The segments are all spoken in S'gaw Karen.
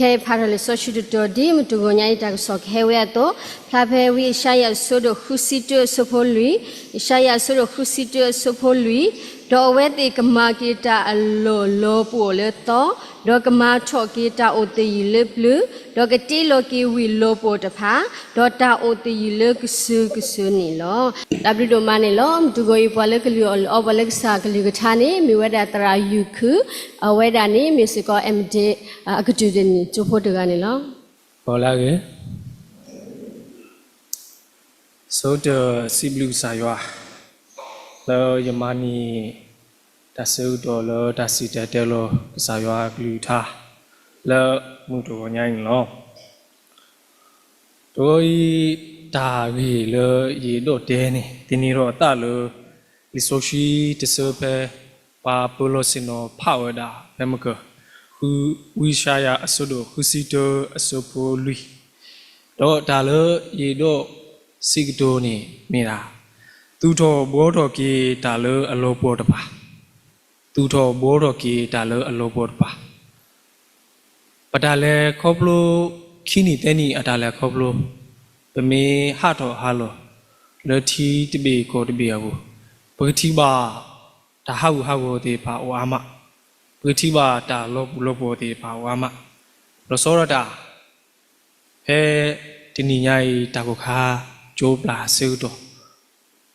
ဖဲဖးထီၣ်လံာ်စီဆှံတတီၤ ဒ်မုၢ်တဂီၤညါအံၤ တၢ်ကစီၣ်ကဟဲဝဲအသိး, ဖျါဖဲဝံယၡါယၤအဆၢဒိၣ်ဃုဆံတၢအဆၢဖိလွံၢ်, ယၡါယၤအဆၢဒိၣ်ဃုဆံတၢအဆၢဖိလွံၢ်, ဒီးအဝဲသ့ၣ်ကမၤက့ၤတၢ်အလီၢ်လီၤပှီၢ်လၢသီ, ဒီးကမၤထီၣ်က့ၤတၢ်အိၣ်သယုၢ်လၢပျၢၤ, ဒီးကတ့လီၤက့ၤဝံာ်လီၤပှီၢ်တဖၣ်, ဒီးတၢ်အိၣ်သယုၢ်လၢကစၢၢ်ကစၢၢ်န့ၣ်လီၤ. တၢ်ဘျုးဒိၣ်မးန့ၣ်လီၤ. မုၢ်တဂီၤအံၤ ပှၤလၢကလုၢ်အီၣ်လုၢ်အီပှၤလၢကစၢ်ကလုၢ်ကထါန့ၣ် မ့ၢ်ဝဲဒၣ်သရၣ်ယူၢ်ခုၣ်, အဝဲဒၣ်န့ၣ် မ့ၢ်စ့ၢ်ကီး M.Div အကတၢၢ်တနံၣ်ကၠိဖိတဂၤန့ၣ်လီၤ. ဂီၤလၢအဂ့ၤ, ဆိကတၢၢ်စံးဘျုးကစၢ်ယွၤ လၢယမၤန့ၢ် တၢ်ဆၢကတီၢ်လၢတၢ်စံၣ်တဲၤတဲလီၤကစၢ်ယွၤအကလုၢ်ကထါ လၢမုၢ်တဂီၤညါအံၤန့ၣ်လီၤ. တဂီၤအံၤ တၢ်ဂ့ၢ်လၢယအဲၣ်ဒိးတဲန့ၣ် သန့ၤထီၣ်အသးလၢ လံာ်စီဆှံတဆၢဖဲ ပှၤပၢၤလီၢ်ဆ့ၣ်နီၤဖးဝဲဒၣ် ဖဲမကၢၢ် ဃု ဝံယၡါယၤအဆၢဒိၣ်ဃုဆံတၢအဆၢဖိလွံၢ်, ဒီးတၢ်လၢယအဲၣ်ဒိးစံးကတိၤန့ၣ်မ့ၢ်ဒၣ်, သူၣ်ထီၣ်ဘှီထီၣ်က့ၤတၢ်လၢအလီၤပှီၢ်တဖၣ်, သူၣ်ထီၣ်ဘှီထီၣ်က့ၤတၢ်လၢအလီၤပှီၢ်တဖၣ် ပတၢ်လဲၤခီဖျိ ခံနံၣ်သၢနံၣ်အတၢ်လဲၤခီဖျိ, ပမ့ၢ်ဟးထီၣ်ဟးလီၤ လၢထံတဘ့ၣ်ကီၢ်တဘ့ၣ်အပူၤ, ပကထံၣ်ဘၣ် တၢ်ဟးဂူာ်ဟးဂီၤသ့ၣ်တဖၣ်အိၣ်အါမး, ပကထံၣ်ဘၣ်တၢ်လီၤပှီၢ်လီၤပှီၢ်သ့ၣ်တဖၣ်အိၣ်အါမး, လီၤဆီဒၣ်တၢ် ဖဲတနံၤညါအံၤ တၢ်ကီၢ်ခါ ကၠိပျၢ်အဆၢကတီၢ်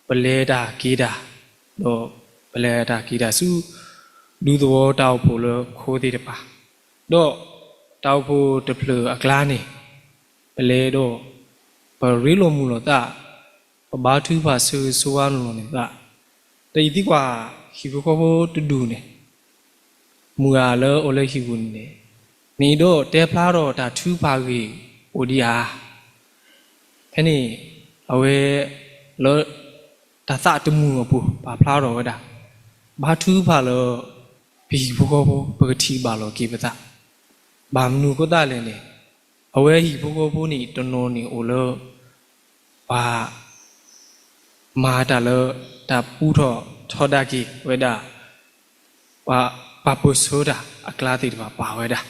ပလဲၤတၢ်က့ၤတၢ်, ဒီးပလဲၤတၢ်က့ၤတၢ်ဆူ ဒူသဝီတၢ်အိၣ်ဖှိၣ်လၢခိသ့ၣ်တဖၣ်, ဒီးတၢ်အိၣ်ဖှိၣ်တဖျၢၣ်အကျါန့ၣ် ပလဲၤဒီး ပရ့လိာ်မုာ်လိာ်သး, ပဘါထုကဖၣ်ဆၢဂ့ၤဆၢဝါလိာ်န့ၢ်သး, ဒီးယသံကွၢ်ဟံၣ်ဖိဃီဖိတဒူၣ်န့ၣ် မုၢ်ဂၤလၢအအိၣ်လၢဟံၣ်ပူၤန့ၣ် နအဲၣ်ဒိးတဲဖျါထီၣ်တၢ်ထုကဖၣ်ဂ့ၢ်အိၣ်ဒံးဧါ. ဖဲန့ၣ် အဝဲ လၢ တၢ်သးတမုာ်အပူၤ ပာ်ဖျါထီၣ်ဝဲဒၣ်, ဘါထုကဖၣ်လၢ ပဟံၣ်ဖိဃီဖိ ပကထံၣ်ဘၣ်လီၤက့ၤပသး, ဘၣ်မနုၤအဃိသတးလဲၣ်န့ၣ် အဝဲဟံၣ်ဖိဃီဖိန့ၣ် တနီၤန့ၣ်အိၣ်လၢ ပှၤ မၤတၢ်လၢ တၢ်ပူထီၣ်ထီဒါက့ၤဝဲဒၣ် ပှၤ ပှၤပၢၢ်ဆၢတၢ်အကျါသ့ၣ်တဖၣ်ပာ်ဝဲဒၣ်,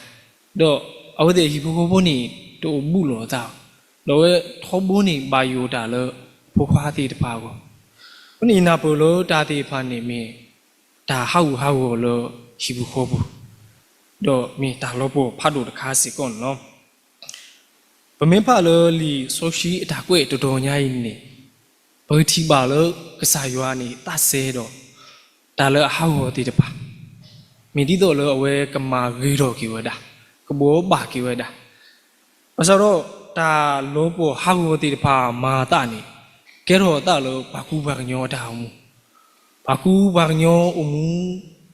ဒီးအဝဲသ့ၣ်ဟံၣ်ဖိဃီဖိန့ၣ် တအိၣ်ဘူးလိာ်အသး, ဒီးအဝဲထီဘိန့ၣ် ဘၣ်ယိၣ်တၢ်လၢ ဖိခွါသ့ၣ်တဖၣ်အဂီၢ်, အဃိန့ၣ် ယနၢ်ပၢၢ်လၢတၢ်သ့ၣ်တဖၣ်န့ၣ်မ့ၢ် တၢ်ဟးဂူာ်ဟးဂီၤလၢဟံၣ်ပူၤဃီပူၤ, ဒီးမ့ၢ်တၢ်လီၤပှီၢ်ဖးဒိၣ်တခါစ့ၢ်ကီးန့ၣ်လီၤ. ပမ့ၢ်ဖးလၢလံာ်စီဆှံအတၢ်ကွဲးတတီၤညါအံၤန့ၣ် ပကထံၣ်ဘၣ်လၢကစၢ်ယွၤန့ၣ်သးစဲဒီး တၢ်လၢအဟးဂီၤသ့ၣ်တဖၣ်, မ့ၢ်ဒ်သိးလၢအဝဲကမၤဂ့ၤထီၣ်က့ၤဝဲဒၣ်, ကဘှီဘၣ်က့ၤဝဲဒၣ်, ဘၣ်ဆၣ်ဒီးတၢ်လီၤပှီၢ်ဟးဂီၤသ့ၣ်တဖၣ်မၤအသးန့ၣ် ကဲထီၣ်အသးလၢပှၤကူပှၤကညီအတၢ်အိၣ်မူ, ပှၤကူပှၤကညီအိၣ်မူ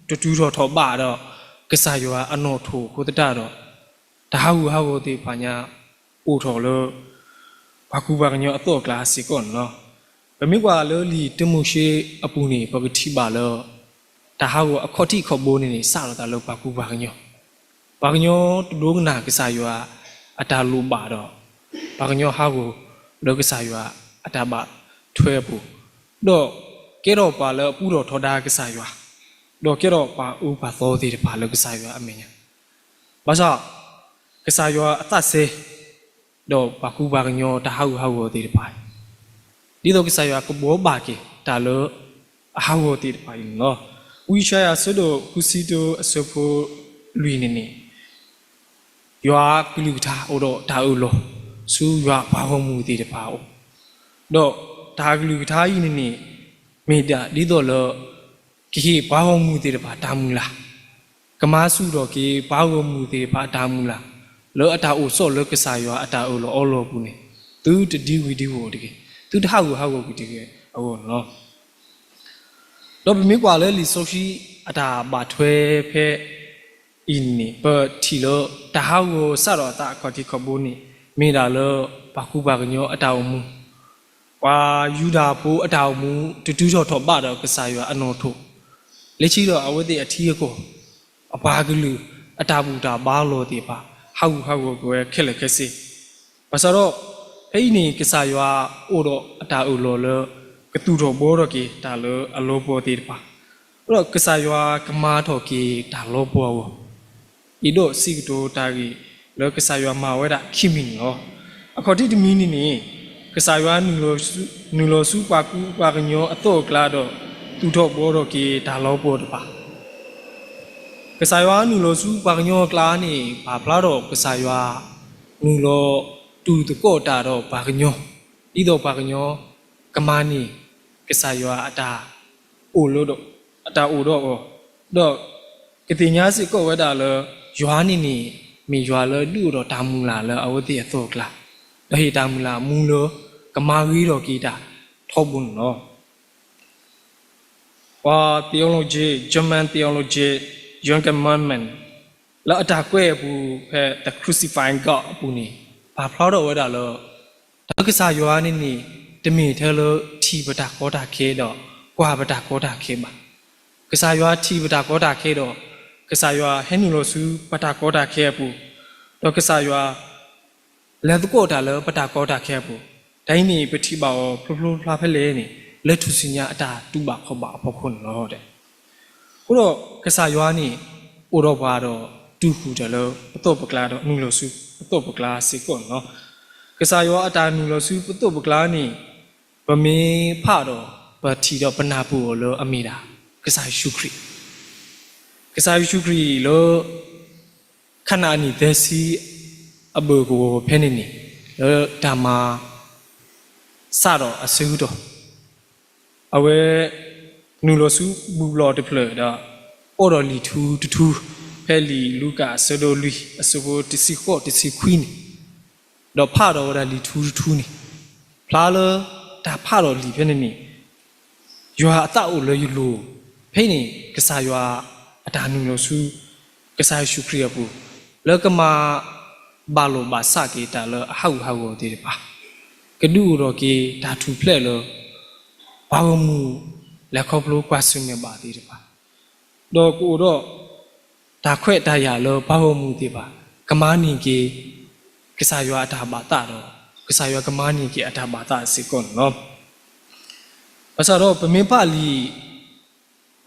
တတုၤထီၣ်ထီၣ်ဘးဒီး ကစၢ်ယွၤအနီၣ်ထိၣ်အဃိသတးဒီး တၢ်ဟးဂူာ်ဟးဂီၤသ့ၣ်တဖၣ်ညါ အိၣ်ထီၣ်လၢ ပှၤကူပှၤကညီအသီၣ်အကျါစ့ၢ်ကီးန့ၣ်လီၤ. ပမ့ၢ်ကွၢ်လၢလံာ်တၢမိၤၡ့အပူၤန့ၣ် ပကထံၣ်ဘၣ်လၢ တၢ်ဟးဂီၤအခီၣ်ထံးခီၣ်ဘိန့ၣ်န့ၣ် စးထီၣ်သးလၢပှၤကူပှၤကညီ, ပှၤကညီတဒိကနၣ်ကစၢ်ယွၤအတၢ်လိၣ်ဘၣ်ဒီး ပှၤကညီဟးဂီၤလၢကစၢ်ယွၤအတၢ်ဘၣ်ထွဲအပူၤ, ဒီးကဲထီၣ်ပှၤလၢအပူထီၣ်ထီဒါကစၢ်ယွၤ, ဒီးကဲထီၣ်ပှၤအၢပှၤသီသ့ၣ်တဖၣ်လၢကစၢ်ယွၤအမဲာ်ညါ, ဘၣ်ဆၣ် ကစၢ်ယွၤအသးစဲ ဒီးပှၤကူပှၤကညီတၢ်ဟးဂူာ်ဟးဂီၤသ့ၣ်တဖၣ်, ဒ်သိးကစၢ်ယွၤကဘှီဘၣ်က့ၤတၢ်လၢအဟးဂီၤသ့ၣ်တဖၣ်အံၤန့ၣ်လီၤ. ဝံယၡါယၤအဆၢဒိၣ်ဃုဆံတၢအဆၢဖိလွံၢ်န့ၣ်န့ၣ် ယွၤအကလုၢ်ကထါအိၣ်ဒီးတၢ်အၢၣ်လီၤ ဆူယွၤအပှၤဂီၢ်မုၢ်သ့ၣ်တဖၣ်အအိၣ်, ဒီးတၢ်ကလုၢ်ကထါအံၤန့ၣ်န့ၣ် မ့ၢ်ဒၣ်ဒ်သိးလၢ ကဟ့ၣ်ပှၤဂီၢ်မုၢ်သ့ၣ်တဖၣ်တၢ်မုၢ်လၢ်, ကမၤဆူၣ်ထီၣ်က့ၤပှၤဂီၢ်မုၢ်သ့ၣ်တဖၣ်အတၢ်မုၢ်လၢ်, လၢအတၢ်အိၣ်ဆိးလၢကစၢ်ယွၤအတၢ်အၢၣ်လီၤအီလီၤအပူၤန့ၣ် သုတဒံဝံၤဒံဝီၤတဂ့ၤ, သုတဟးဂူာ်ဟးဂီၤကွံာ်တဂ့ၤအဂီၢ်န့ၣ်လီၤ. ဒီးပမ့ၢ်ကွၢ်လၢလံာ်စီဆှံအတၢ်ဘၣ်ထွဲဖဲအံၤန့ၣ် ပထံၣ်လၢတၢ်ဟးဂီၤစးထီၣ်အသးအခီၣ်ထံးခီၣ်ဘိန့ၣ် မ့ၢ်ဒၣ်လၢပှၤကူပှၤကညီအတၢ်အိၣ်မူ, ပှၤယူဒၤဖိအတၢ်အိၣ်မူ တတုၤထီၣ်ထီၣ်ဘးဒီးကစၢ်ယွၤအနီၣ်ထိၣ်, လၢခံဒီးအဝဲသ့ၣ်အထံအကီၢ် အပှၤကလုာ်အတၢ်ဘူၣ်တၢ်ဘါလီၢ်သ့ၣ်တဖၣ် ဟးဂူာ်ဟးဂီၤကွံာ်ဝဲခဲလၢာ်ခဲဆ့, ဘၣ်ဆၣ်ဒီး ဖဲအံၤန့ၣ် ကစၢ်ယွၤအိၣ်ဒီးအတၢ်အၢၣ်လီၤလၢ ကသူၣ်ထီၣ်ဘှီထီၣ်က့ၤတၢ်လၢအလီၤပှီၢ်သ့ၣ်တဖၣ်, ဒီးကစၢ်ယွၤကမၤထီၣ်က့ၤတၢ်လီၤပှီၢ်အဂီၢ်, အဲၣ်ဒိးစံးကတိၤတၢ်ဂ့ၢ် လၢကစၢ်ယွၤမၤဝဲဒၣ်ခံမံၤန့ၣ်လီၤ. အခီၣ်ထံးတမံၤန့ၣ်န့ၣ်, ကစၢ်ယွၤနုာ်လီၤဆူပှၤကူပှၤကညီအသီၣ်အကျါဒီး သူၣ်ထီၣ်ဘှီထီၣ်က့ၤတၢ်လီၤပှီၢ်တဖၣ် ကစၢ်ယွၤနုာ်လီၤဆူပှၤကညီအကျါန့ၣ် ပာ်ဖျါထီၣ်ကစၢ်ယွၤနုာ်လီၤတူၢ်သကိးတၢ်ဒီးပှၤကညီ, ဒ်သိးပှၤကညီကမၤန့ၢ်ကစၢ်ယွၤအတၢ်အိၣ်လၢ, အတၢ်အိၣ်ဒီးအီၤ, ဒီးကသ့ၣ်ညါစ့ၢ်ကီးဝဲဒၣ်လၢ ယွၤန့ၣ်န့ၣ် မ့ၢ်ယွၤလၢဒုးအိၣ်ဒီးတၢ်မုၢ်လၢ်လၢအဝဲသ့ၣ်အသီၣ်အကျါ, ဒီးဟ့ၣ်တၢ်မုၢ်လၢ်မူလၢကမၤဂ့ၤထီၣ်က့ၤတၢ်ထီဘိန့ၣ်လီၤ. ပှၤ theology, German theology, Jürgen Moltmann လၢအတၢ်ကွဲးအပူၤဖဲ The Crucified God အပူၤန့ၣ် ပာ်ဖျါထီၣ်ဝဲဒၣ်လၢ တၢ်လၢကစၢ်ယွၤန့ၣ်န့ၣ် တမ့ၢ်ထဲလၢထံၣ်ပတၢ်ကီတၢ်ခဲဒီး ကွၢ်ပတၢ်ကီတၢ်ခဲဘၣ်. ကစၢ်ယွၤထံၣ်ပတၢ်ကီတၢ်ခဲဒီး ကစၢ်ယွၤဟဲနုာ်လီၤဆူပတၢ်ကီတၢ်ခဲအပူၤ, ဒီးကစၢ်ယွၤ လဲၤသကိးတၢ်လၢပတၢ်ကီတၢ်ခဲအပူၤ, တၢ်အံၤန့ၣ် ပထံၣ်ဘၣ်အီၤဖျိဖျိဖျါဖဲလဲၣ်န့ၣ် လၢထူၣ်စုညါအတၢ်တူၢ်ဘၣ်ခီၣ်ဘၣ်အဖီခိၣ်န့ၣ်လီၤ. အဃိဒီးကစၢ်ယွၤန့ၣ် အိၣ်ဒီးပှၤဒီးတူၢ်ဃုာ်တၢ်လၢပသီၣ်ပကျါဒီးနုာ်လီၤဆူပသီၣ်ပကျါစ့ၢ်ကီးန့ၣ်လီၤ. ကစၢ်ယွၤအတၢ်နုာ်လီၤဆူပသီၣ်ပကျါန့ၣ် ပမ့ၢ်ဖးဒီး ပထံၣ်ဒီးပနၢ်ပၢၢ်အီၤလၢအမ့ၢ်ဒၣ် ကစၢ်ယ့ၣ်ၡူးခရံာ်, ကစၢ်ယ့ၣ်ၡူးခရံာ်လၢ ခါနၤအနံၣ်သၢဆံအဘၢၣ်ကဝီၤဖဲန့ၣ်န့ၣ် လၢတၢ်မၤစးထီၣ်အဆၢကတီၢ်, အဝဲ နုာ်လီၤဆူဘူၣ်ဘျီၣ်တဖျၢၣ်ဒီး အိးထီၣ်လံာ်ထူတထူ, ဖဲလံာ်လူၤကၣ်အဆၢဒိၣ်လွံၢ်အဆၢဖိတဆံဃိးတဆံခွံန့ၣ်, ဒီးဖးဒီးဝဲဒၣ်လံာ်ထူတထူန့ၣ်, ဖျါလၢတၢ်ဖးဒီးလံာ်ဖဲန့ၣ်န့ၣ် ယွၤအသးအိၣ်လၢယလိၤ, ဖဲအံၤန့ၣ် ကစၢ်ယွၤအတၢ်နုာ်လီၤဆူ ကစၢ်ယ့ၣ်ၡူးခရံာ်အပူၤ လၢကမၤဘၣ်လိာ်ဘၣ်စးက့ၤတၢ်လၢအဟးဂူာ်ဟးဂီၤသ့ၣ်တဖၣ်, ကဒုးအိၣ်ထီၣ်က့ၤတၢ်ထူၣ်ဖျဲးလၢ ပှၤဂီၢ်မုၢ်လဲၤခီဖျိကွၢ်ဆၢၣ်မဲာ်ဘၣ်သ့ၣ်တဖၣ်, ဒီးကအိၣ်ဒီးတၢ်ခွဲးတၢ်ယာ်လၢပှၤဂီၢ်မုၢ်သ့ၣ်တဖၣ် ကမၤန့ၢ်က့ၤ ကစၢ်ယွၤအတၢ်ဘၣ်သးဒီး ကစၢ်ယွၤကမၤန့ၢ်က့ၤအတၢ်ဘၣ်သးစ့ၢ်ကီးန့ၣ်လီၤ. ဘၣ်ဆၣ်ဒီးပမ့ၢ်ဖးလံာ်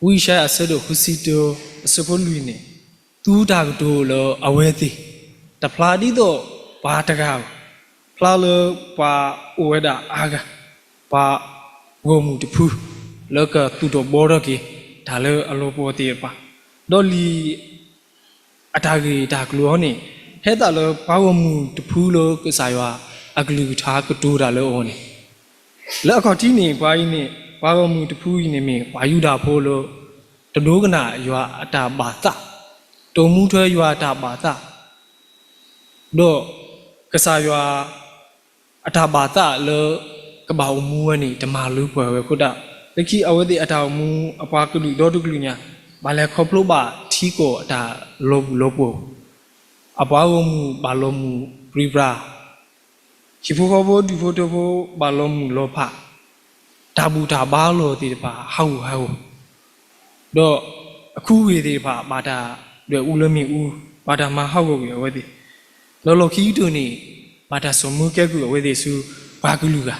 ဝံယၡါယၤအဆၢဒိၣ်ဃုဆံတၢ အဆၢဖိလွံၢ်န့ၣ်, သူတၢ်ကတိၤလၢအဝဲသ့ၣ်, တဖျါဒ်သိးပှၤတဂၤဧိၤ, ဖျါလၢပှၤအိၣ်ဝဲဒၣ်အါဂၤ, ပှၤဂီၢ်မုၢ်တဖု လၢကသူၣ်ထီၣ်ဘှီထီၣ်က့ၤ တၢ်လၢအလီၤပှီၢ်သ့ၣ်တဖၣ်, ဒီးလံာ် အတၢ်ဂ့ၢ်တၢ်ကျိၤအံၤန့ၣ် ဟဲသးလၢပှၤဂီၢ်မုၢ်တဖုလၢကစၢ်ယွၤအကလုၢ်ကထါကတိၤတၢ်လၢအီၤန့ၣ်, လၢအခီၣ်ထံးန့ၣ် ပှၤအံၤန့ၣ် ပှၤဂီၢ်မုၢ်တဖုအံၤန့ၣ်မ့ၢ်ပှၤယူဒၤဖိလၢ တဒိကနၣ်ယွၤအတၢ်ဘၣ်သး, တမူထွဲယွၤအတၢ်ဘၣ်သး, ဒီးကစၢ်ယွၤ အတၢ်ဘၣ်သးလၢကဘၣ်အိၣ်မူဝဲန့ၣ် တမၤလၢပှဲၤဝဲအဃိသတး, လၢခံအဝဲသ့ၣ်အတၢ်အိၣ်မူ အပှၤကလုာ်ဒီတကလုာ်ညါ ဘၣ်လဲၤခီဖျိဘၣ်ထံကီၢ်အတၢ်လီၤဘှံးလီၤပှီၢ်, အပှၤဂီၢ်မုၢ်ဘၣ်လီၤမုၢ်ပြံပြါ, ဟံၣ်ဖိဃီဖိဒူၣ်ဖိထၢဖိဘၣ်လီၤမုၢ်လီၤဖး, တၢ်ဘူၣ်တၢ်ဘါလီၢ်သ့ၣ်တဖၣ်ဟးဂူာ်ဟးဂီၤ ဒီးအခူအဂ့ၢ်သ့ၣ်တဖၣ် ဘၣ်တၢ်ဒွဲၣ်အူလၢမ့ၣ်အူ, ဘၣ်တၢ်မၤဟးဂီၤကွံာ်အဝဲသ့ၣ်, ဒီးလီၢ်ခံကတၢၢ်န့ၣ် ဘၣ်တၢ်စိာ်မူကဲကုၢ်အဝဲသ့ၣ်ဆူပှၤကလုာ်ဂၤ,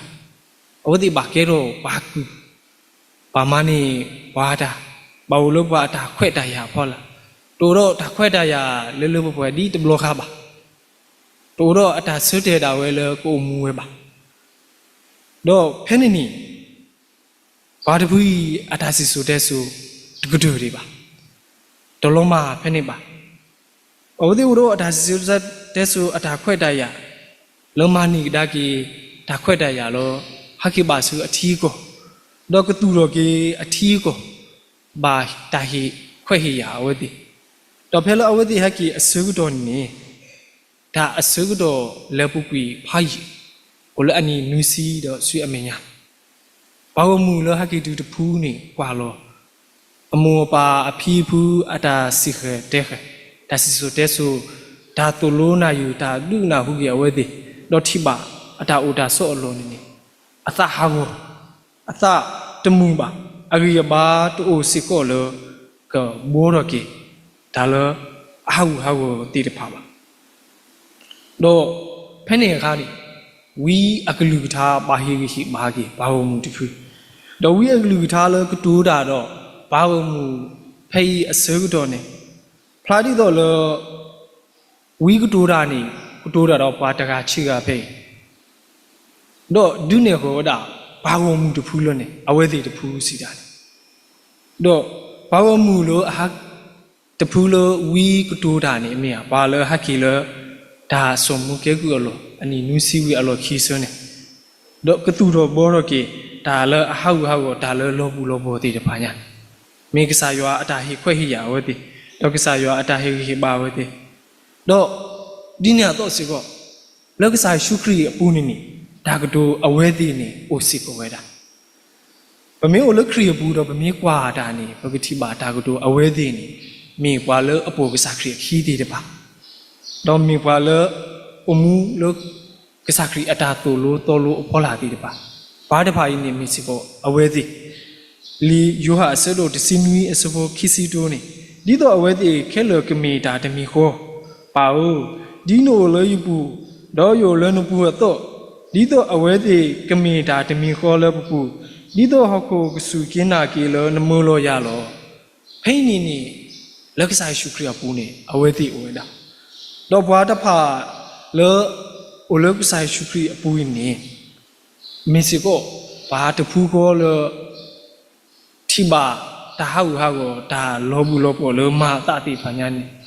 အဝဲသ့ၣ်ဘၣ်ကဲထီၣ်ပှၤကုၢ်, ဘၣ်မၤန့ၢ်ပှၤတၢ်, ဘၣ်အိၣ်လၢပှၤအတၢ်ခွဲးတၢ်ယာ်အဖီလာ်, တအိၣ်ဒီးတၢ်ခွဲးတၢ်ယာ်လၢလၢပှဲၤပှဲၤဒ်တဘျီဃီဘၣ်, တအိၣ်ဒီးအတၢ်ဆၢတဲာ်ဒၣ်ဝဲလၢကအိၣ်မူဝဲဘၣ်. ဒီးဖဲန့ၣ်န့ၣ် ပှၤတဖုအံၤအတၢ်စံၣ်စိၤတဲစိၤ တကတၢၢ်ဒံးဘၣ်, တလီၤမၢ်ဖဲန့ၣ်ဘၣ်. အဝဲသ့ၣ်အိၣ်ဒီးအတၢ်စံၣ်စိၤတဲစိၤအတၢ်ခွဲးတၢ်ယာ် လၢမၤန့ၢ်ကဒါက့ၤ တၢ်ခွဲးတၢ်ယာ်လၢ ဟဲက့ၤဘၣ်ဆူအထံအကီၢ်, ဒီးကသူၣ်ထီၣ်က့ၤအထံအကီၢ် ဘၣ်တၢ်ဟ့ၣ်ခွဲးဟ့ၣ်ယာ်အဝဲသ့ၣ်, ဒီးဖဲလၢအဝဲသ့ၣ်ဟဲက့ၤအဆၢကတီၢ်န့ၣ်န့ၣ် တၢ်အဆၢကတီၢ်လဲၤပူၤကွံာ်ဖးယံာ်, အိၣ်လၢအနံၣ်နွံဆံဒီးဆူအမဲာ်ညါ, ပှၤဂီၢ်မုၢ်လၢဟဲက့ၤတုၤတဖုန့ၣ် ကွၢ်လီၤ အမိၢ်အပၢ်အဖံအဖုအတၢ်စံၣ်ဃဲၤတဲဃဲၤ, တၢ်စံၣ်စိၤတဲစိၤ, တၢ်သိၣ်လိနၢ်ယုၢ် တၢ်ဒုးနၢ်ဟူက့ၤအဝဲသ့ၣ်, ဒီးထံၣ်ဘၣ်အတၢ်အိၣ်တၢ်ဆိးအလီၢ်န့ၣ်န့ၣ်, အသးဟးဂီၤ, အသးတမုာ်ဘၣ်, အဂံၢ်အဘါတအိၣ်စ့ၢ်ကီးလၢ ကဘှီထီၣ်က့ၤ တၢ်လၢအဟးဂူာ်ဟးဂီၤသ့ၣ်တဖၣ်ဘၣ်. ဒီးဖဲန့ၣ်အခါန့ၣ် ဝံအကလုၢ်ကထါဘၣ်ဟ့ၣ်ဂံၢ်ဟ့ၣ်ဘါက့ၤပှၤဂီၢ်မုၢ်တဖု, ဒီးဝံအကလုၢ်ကထါလၢကတိၤတၢ်ဒီးပှၤဂီၢ်မုၢ်ဖဲအံၤအဆၢကတီၢ်န့ၣ်, ဖျါဒ်သိးလၢ ဝံကတိၤတၢ်န့ၣ် ကတိၤတၢ်ဒီးပှၤတဂၤဆံဂၤဖဲအံၤ, ဒီးဒုးနဲၣ်ဃီၤဝဲဒၣ် ပှၤဂီၢ်မုၢ်တဖုလၢန့ၣ် အဝဲသ့ၣ်တဖုစံးတၢ်န့ၣ်, ဒီးပှၤဂီၢ်မုၢ်လၢအဟး တဖုလၢဝံကတိၤတၢ်န့ၣ် မ့ၢ်ဧါ ပှၤလၢအဟဲက့ၤလၢ တၢ်စိာ်မူကဲကုၢ်အလီၢ် အနံၣ်နွံဆံဝံၤအလီၢ်ခံဆၢန့ၣ်, ဒီးကသူၣ်ထီၣ်ဘှီထီၣ်က့ၤ တၢ်လၢအဟးဂူာ်ဟးဂီၤ တၢ်လၢလီၤပူၤလီၤပှီၢ်သ့ၣ်တဖၣ်ညါ, မ့ၢ်ကစၢ်ယွၤအတၢ်ဟ့ၣ်ခွဲးဟ့ၣ်ယာ်အဝဲသ့ၣ်, ဒီးကစၢ်ယွၤအတၢ်ဟ့ၣ်ဂံၢ်ဟ့ၣ်ဘါအဝဲသ့ၣ်, ဒီးဒ်န့ၣ်အသိးစ့ၢ်ကီး လၢကစၢ်ယ့ၣ်ၡူးခရံာ်အပူၤန့ၣ်န့ၣ် တၢ်ကတိၤအဝဲသ့ၣ်န့ၣ် အိၣ်စ့ၢ်ကီးဝဲဒၣ်. ပမ့ၢ်အိၣ်လၢခရံာ်အပူၤဒီးပမ့ၢ်ကွၢ်တၢ်န့ၣ် ပကထံၣ်ဘၣ်တၢ်ကတိၤအဝဲသ့ၣ်န့ၣ် မ့ၢ်ပှၤလၢအပိာ်ကစၢ်ခရံာ်အခံသ့ၣ်တဖၣ်, ဒီးမ့ၢ်ပှၤလၢ အိၣ်မူလၢ ကစၢ်ခရံာ်အတၢ်သိၣ်လိသီလိအဖီလာ်သ့ၣ်တဖၣ်, ပှၤတဖၣ်အံၤန့ၣ်မ့ၢ်စ့ၢ်ကီးအဝဲသ့ၣ် လံာ်ယိၤဟၣ်အဆၢဒိၣ်တဆံနွံအဆၢဖိခံဆံတၢန့ၣ်, ဒ်သိးအဝဲသ့ၣ်ခဲလၢာ်ကမ့ၢ်တၢ်တမံၤဃီ, ပၢ်ဧၢ, ဒ်နအိၣ်လၢယပူၤ, ဒီးယအိၣ်လၢနပူၤအသိး, ဒ်သိးအဝဲသ့ၣ်ကမ့ၢ်တၢ်တမံၤဃီလၢပပူၤ, ဒ်သိးဟီၣ်ခိၣ်ကစူၢ်က့ၤနာ်က့ၤလၢနမၢလီၤယၤလီၤ. ဖဲအံၤန့ၣ်န့ၣ် လၢကစၢ်ယ့ၣ်ၡူးခရံာ်အပူၤန့ၣ် အဝဲသ့ၣ်အိၣ်ဝဲဒၣ်, ဒီးပှၤတဖၣ်လၢ အိၣ်လၢကစၢ်ယ့ၣ်ၡူးခရံာ်အပူၤအံၤန့ၣ် မ့ၢ်စ့ၢ်ကီး ပှၤတဖုဃီလၢ ထံၣ်ဘၣ်တၢ်ဟးဂူာ်ဟးဂီၤ တၢ်လီၤဘှံးလီၤပှီၢ်လၢမၤအသးသ့ၣ်တဖၣ်ညါန့ၣ်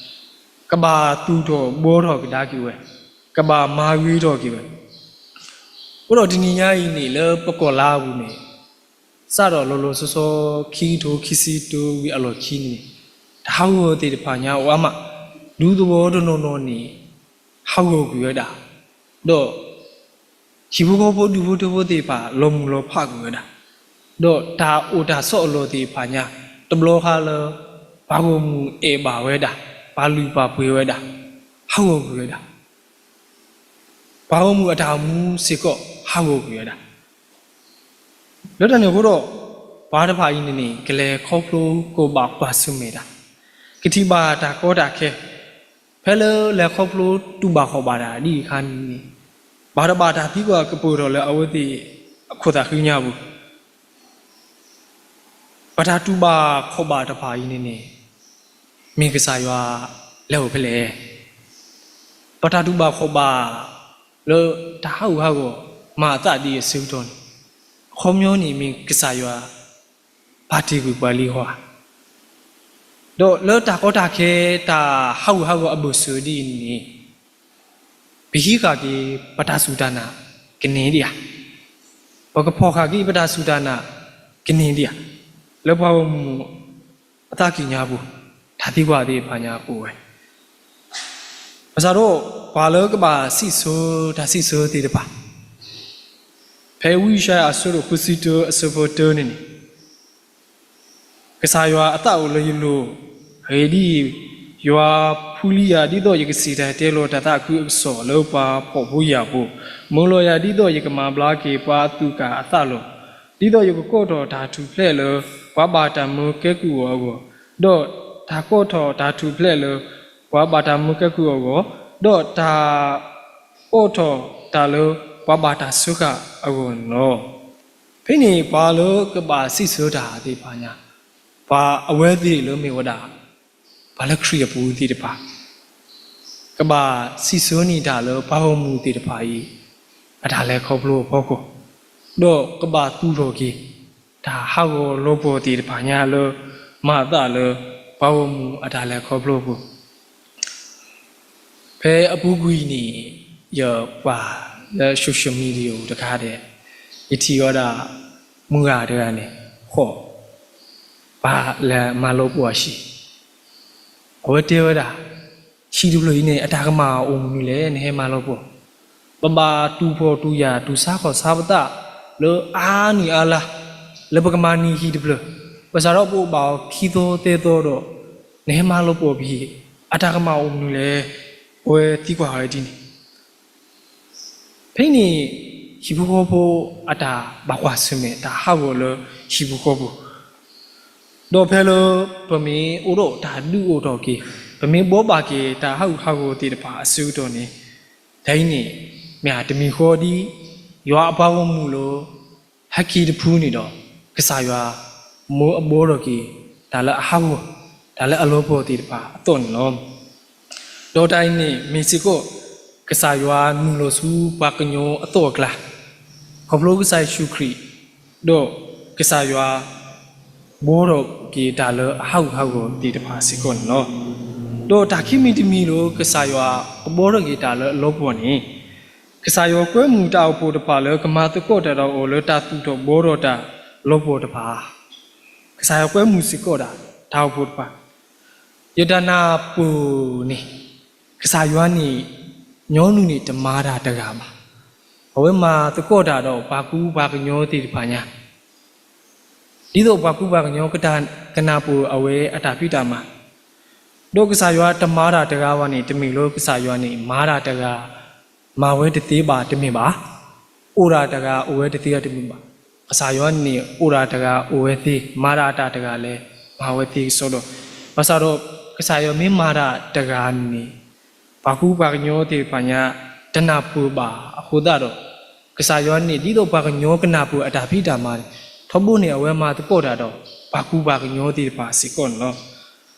ကဘၣ်သူၣ်ထီၣ်ဘှီထီၣ်ကဒါက့ၤဝဲ, ကဘၣ်မၤဂ့ၤထီၣ်က့ၤဝဲ. အဃိဒီးတနံၤညါအံၤန့ၣ် လၢပကီၢ်လါအပူၤန့ၣ် စးထီၣ်လီၤလီၤဆီဆီ ခံကထိခံဆံတၢဝံၤအလီၢ်ခံန့ၣ် တၢ်ဟးဂီၤသ့ၣ်တဖၣ်ညါအိၣ်အါမး, ဒူသဝီတနီၤနီၤန့ၣ် ဟးဂီၤကွံာ်ဝဲဒၣ်, ဒီး ဟံၣ်ဖိဃီဖိဒူၣ်ဖိထၢဖိသ့ၣ်တဖၣ် လီၤမုၢ်လီၤဖးကွံာ်ဝဲဒၣ်, ဒီးတၢ်အိၣ်တၢ်ဆိးအလီၢ်သ့ၣ်တဖၣ်ညါ တဘျီဃီလၢ ပှၤဂီၢ်မုၢ်အဲၣ်ဘၣ်ဝဲဒၣ်, ပာ်လုၢ်ပာ်ပှ့ၤဝဲဒၣ်, ဟးဂီၤကွံာ်ဝဲဒၣ်, ပှၤဂီၢ်မုၢ်အတၢ်အိၣ်မူစ့ၢ်ကီး ဟးဂီၤကွံာ်ဝဲဒၣ်. လၢတၢ်န့ၣ်အဃိဒီး ပှၤတဖၣ်အံၤန့ၣ်န့ၣ် ကလဲၤခီဖျိကဘၣ်ကွၢ်ဆၢၣ်မဲာ်တၢ်, ကထံၣ်ဘၣ်တၢ်ကီတၢ်ခဲ, ဖဲလၢလဲၤခီဖျိတူၢ်ဘၣ်ခီၣ်ဘၣ်တၢ်ဒ်အံၤအခါန့ၣ်န့ၣ် ဘၣ်တဘၣ်တၢ်သံကွၢ်ကပၢၢ်ထီၣ်လၢအဝဲသ့ၣ်အခိၣ်သးဃံညါပူၤ ပတၢ်တူၢ်ဘၣ်ခီၣ်ဘၣ်တဖၣ်အံၤန့ၣ်န့ၣ် မ့ၢ်ကစၢ်ယွၤလဲၤအိၣ်ဖဲလဲၣ်. ပတၢ်တူၢ်ဘၣ်ခီၣ်ဘၣ်လၢတၢ်ဟးဂူာ်ဟးဂီၤမၤအသးဒ်အံၤအဆၢကတီၢ်န့ၣ် အခီပညီန့ၣ်မ့ၢ်ကစၢ်ယွၤ ပာ်တ့ၢ်ကွံာ်ပှၤလံဟီဧါ. ဒီးလၢတၢ်ကီတၢ်ခဲ တၢ်ဟးဂူာ်ဟးဂီၤအဘၢၣ်စၢၤဒ်အံၤန့ၣ် ပဟံးဃာ်က့ၤပတၢ်စူၢ်တၢ်နာ်ကန့ၢ်ဒံးဧါ. ပကဖီၣ်ဃာ်က့ၤပတၢ်စူၢ်တၢ်နာ်ကန့ၢ်ဒံးဧါ. လၢပှၤဂီၢ်မုၢ်အသးကံၢ်ညါပူၤ တၢ်သံကွၢ်သ့ၣ်တဖၣ်ညါအိၣ်ဝဲ ဘၣ်ဆၣ်ဒီး ပှၤလၢကဘၣ်စံးဆၢတၢ်စံးဆၢသ့ၣ်တဖၣ် ဖဲဝံယၡါယၤအဆၢဒိၣ်ဃုဆံတၢအဆၢဖိတၢန့ၣ်န့ၣ် ကစၢ်ယွၤအသးအိၣ်လၢယလိၤ, အဂ့ၢ်ဒ်အံၤ, ယွၤဖှူလံယၤဒ်သိးယကစံၣ်တဲၤတဲလီၤတၢ်သးခုအကစီၣ်လၢပှၤဖှီၣ်ဖိယာ်ဖိ, မၢလီၤယၤဒ်သိးယကမၤဘျါက့ၤပှၤအသူၣ်ကၢ်အသးလီၤ. ဒ်သိးယကကိးထီၣ်တၢ်ထူၣ်ဖျဲးလၢပှၤဘၣ်တၢ်မၢကဲကုၢ်အီၤအဂီၢ်, ဒီးတၢ်ကိးထီၣ်တၢ်ထူၣ်ဖျဲးလၢပှၤဘၣ်တၢ်မၢကဲကုၢ်အဂီၢ်, ဒီးတၢ်အိးထီၣ်တၢ်လၢပှၤဘၣ်တၢ်စၢဃာ်အဂီၢ်န့ၣ်လီၤ. ဖဲန့ၣ်ပှၤလၢကဘၣ်စံးဆၢတၢ်သ့ၣ်တဖၣ်ညါ, ပှၤအဝဲသ့ၣ်လၢမ့ၢ်ဝဲဒၣ် ပှၤလၢခရံာ်အပူၤသ့ၣ်တဖၣ် ကဘၣ်စံးဆၢန့ၢ်တၢ်လၢပှၤဂီၢ်မုၢ်သ့ၣ်တဖၣ်အံၤ အတၢ်လဲၤခီဖျိအဖီခိၣ်, ဒီးကဘၣ်သူၣ်ထီၣ်က့ၤ တၢ်ဟးဂီၤလီၤပှီၢ်သ့ၣ်တဖၣ်ညါလၢ မၤအသးလၢ ပှၤဂီၢ်မုၢ်အတၢ်လဲၤခီဖျိအပူၤ ဖဲအပူၤကွံာ်န့ၣ် ယကွၢ်လၢ social media တခါဒီး ယထံၣ်ဝဲဒၣ် မုၢ်ဂၤတဂၤန့ၣ် ဃီ ပှၤလဲၤမၤလီၤပှီၢ်အဟံၣ်, အဝဲတဲဝဲဒၣ် ဟံၣ်တဖျၢၣ်အံၤန့ၣ် အတၢ်ကမၣ်အိၣ်မနုၤလဲၣ် နဟဲမၤလီၤပှီၢ်, ပဘၣ်တူၢ်ဖှီၣ်တူၢ်ယာ် တူၢ်ဆါခီၣ်ဆါပသး လၢအါနံၣ်အါလါ လၢပကမၤန့ၢ်ဟံၣ်တဖျၢၣ်, ဘၣ်ဆၣ်ဒီးပအိၣ်ဘၣ်အီၤခံသီသၢသီဒီး နဟဲမၤလီၤပှီၢ်ပဟံၣ်, အတၢ်ကမၣ်အိၣ်မနုၤလဲၣ်, အဝဲသံကွၢ်ဝဲဒ်န့ၣ် ဖဲန့ၣ် ဟံၣ်ဖိဃီဖိအတၢ်ဘၣ်ကွၢ်ဆၢၣ်မဲာ် တၢ်ဟးဂီၤလၢဟံၣ်ဖိဃီဖိ, ဒီးဖဲလၢပမ့ၢ်အိၣ်ဒီးတၢ်ဒုးအိၣ်ထီၣ်က့ၤ, ပမ့ၢ်ဘှီဘၣ်က့ၤတၢ်ဟးဂူာ်ဟးဂီၤသ့ၣ်တဖၣ်အဆၢကတီၢ်န့ၣ်, တၢ်အံၤန့ၣ် မ့ၢ်တမံၤဃီဒ် ယွၤအပှၤဂီၢ်မုၢ်လၢ ဟဲက့ၤတဖုန့ၣ်ဒီး ကစၢ်ယွၤ မၢအဘှီထီၣ်က့ၤ တၢ်လၢအဟးဂီၤ တၢ်လၢအလီၤပှီၢ်သ့ၣ်တဖၣ်အသိးန့ၣ်လီၤ. ဒီးတၢ်အံၤန့ၣ်မ့ၢ်စ့ၢ်ကီး ကစၢ်ယွၤနုာ်လီၤဆူပှၤကညီအသီၣ်အကျါ, ခီဖျိကစၢ်ယ့ၣ်ၡူးခရံာ်, ဒီးကစၢ်ယွၤ ဘှီထီၣ်က့ၤတၢ်လၢအဟးဂူာ်ဟးဂီၤသ့ၣ်တဖၣ်စ့ၢ်ကီးန့ၣ်လီၤ. ဒီးတၢ်ခံမံၤတမံၤလၢကစၢ်ယွၤကဘှီထီၣ်က့ၤတၢ်လၢအလီၤပှီၢ်န့ၣ်, ကစၢ်ယွၤကွဲမုာ်တၢ်အိၣ်ဖှိၣ်တဖၣ်လၢကမၤသကိးတၢ်ဒီးအီၤလၢတၢ်သူၣ်ထီၣ်ဘှီထီၣ်တၢ်လီၤပှီၢ်တဖၣ်, ကစၢ်ယွၤကွဲမုာ်စ့ၢ်ကီးဒၣ် တၢ်အိၣ်ဖှိၣ်တဖၣ် ယတၢ်နၢ်ပၢၢ်န့ၣ်, ကစၢ်ယွၤန့ၣ် ညီနုၢ်န့ၣ်တမၤတၢ်တဂၤဘၣ်. အဝဲမၤသကိးတၢ်ဒီးပှၤကူပှၤကညီသ့ၣ်တဖၣ်ညါ, ဒ်သိးပှၤကူပှၤကညီကနၢ်ပၢၢ်အဝဲအတၢ်ဖံးတၢ်မၤ, ဒီးကစၢ်ယွၤတမၤတၢ်တဂၤဘၣ်န့ၣ် တမ့ၢ်လၢကစၢ်ယွၤန့ၣ် မၤတၢ်တဂၤ မၤဝဲတသ့ဘၣ်တမ့ၢ်ဘၣ်. အိၣ်ဒၣ်တဂၤအိၣ်ဝဲတသ့ဘၣ်တမ့ၢ်ဘၣ်. ကစၢ်ယွၤန့ၣ် အိၣ်ဒၣ်တဂၤအိၣ်ဝဲသ့, မၤဒၣ်တၢ်တဂၤလဲၣ်, မၤဝဲသ့ကစီဒီ, ဘၣ်ဆၣ်ဒီး ကစၢ်ယွၤမ့ၢ်မၤတၢ်တဂၤန့ၣ် ပှၤကူပှၤကညီသ့ၣ်တဖၣ်ညါ တနၢ်ပၢၢ်ဘၣ်အဃိသတးဒီး, ကစၢ်ယွၤန့ၣ် ဒ်သိးပှၤကညီကနၢ်ပၢၢ်အတၢ်ဖံးတၢ်မၤန့ၣ်, ထီဘိန့ၣ် အဝဲမၤသကိးတၢ်ဒီး ပှၤကူပှၤကညီသ့ၣ်တဖၣ်စ့ၢ်ကီးန့ၣ်လီၤ.